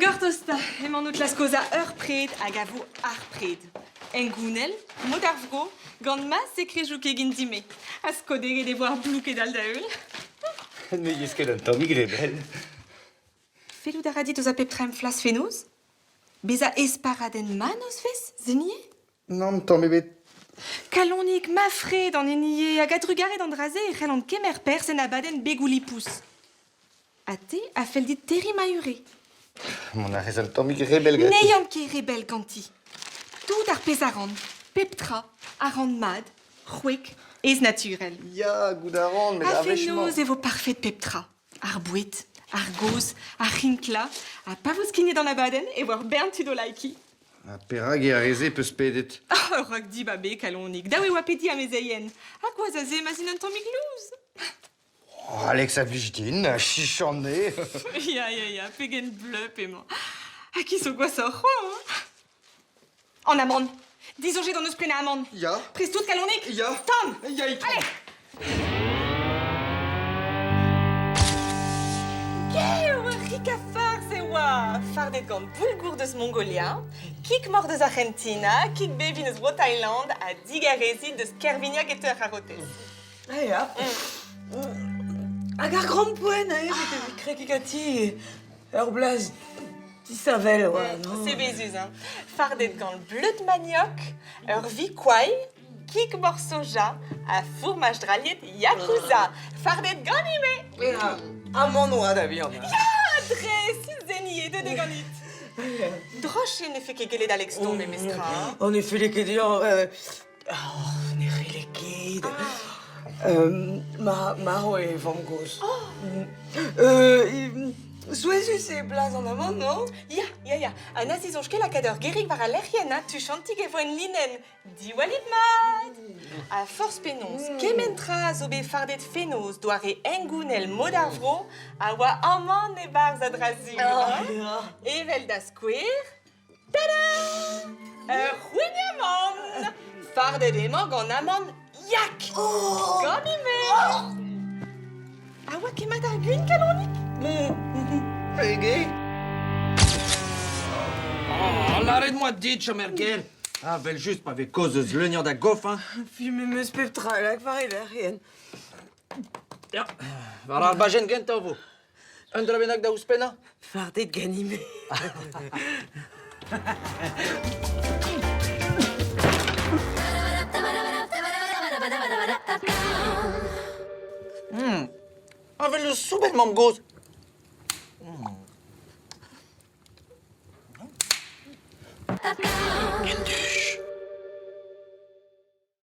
Gortoz 'ta, emaon o klask aozañ ur pred hag a vo ar pred. Hengounel, mod ar vro, gant ma sekrejoù kegin din-me. Ha skodeget e vo ar blouked all da heul. Ne yez ket un tammig re bell. Fellout a ra dit ouzh pep tra em flas fenoz? Bezañ esparadenn ma nozvezh, Zenier? Nann, tamm ebet. Kalonig, ma fred an hini eo hag a-drugarez d'an dra-se e c'hellan kemer perzh en abadenn Begoù-Lipous. Ha te a fell dit terriñ ma ure? Mont a rez un tammig re bell ganti. Ne yan ket re bell ganti. Tout ar pezh a ran, pep tra, a ran mat, c'hwek, ez naturel. Ya, goût a ran, met Ha ar wech-mañ... fenoz e vo parfet pep tra. Ar boued, ar gaoz, ar c'hinklañ, ha pa vo skignet an abadenn e vo ur bern tud o laikiñ. Ha perak eo ar re-se 'peus pedet? Ur rak dibab eo, kalonig. Dav e oa pediñ amezeien. Ha gwazh a se ma'z int un tammig lous. Oh, Alex a blij din, chichant eo. Ya, ya, ya, pegen bleup emañ. Ha ki zo gwashoc'h c'hoazh, hein? An amann. Disoñjet hon eus prenañ amann. Ya. Prest out, kalonig? Ya. Tan! Ya, itron. Allez! Geo, ur rika-farz e oa! Fardet gant boulgour deus Mongolia, kig-moc'h deus Arc'hentina, kig bevin eus Bro-Thaïland ha digarezit deus Kervignag e teu ar c'harotez. Ah ya. Hag ar grampouezhenn aze evit kregiñ ganti ur blaz disheñvel oa, non? Sebezus, hein? Fardet gant bleud manioc, ur vi koailh, kig moc'h soja ha fourmaj drailhet yakuza. Fardet ganime! Ya, amann oa da vihan. Ya, dres, zeniet eo ganit. Droch eo ne fe ket gellet Alex dont memestra. hein? On ne felle ket dezhañ Oh, ne c'helle ket. Euh, ma, marv eo e vamm-gozh. Oh. Euh, souezhus eo blaz an amann, non? Ya, ya, ya. Ha na zisoñj ket lakaat ur gerig war al lec'hienn, ha tuchantik e vo en linenn. Diwallit mat! Ha forzh penaos, kement tra zo bet fardet fenoz doare hengounel mod ar vro a oa amann e-barzh a-dra-sur. Oh, Evel da skouer, Tada! Ur c'houign-amann! Fardet emañ gant amann yak! Oh! Gant ivez! A oa ket mat ar gwin, kalonig? Pege? Oh, lâret 'moa dit chom er gêr. Ah, 'vel-just pa vez kaoz eus leuniañ da gof, hein. Fume 'm eus pep tra lak war e lec'hienn. Ya, war ar bajenn gentañ 'vo. Un dra bennak da ouzhpennañ? Fardet ganime. Avel eus soubenn mamm-gozh. Kendu.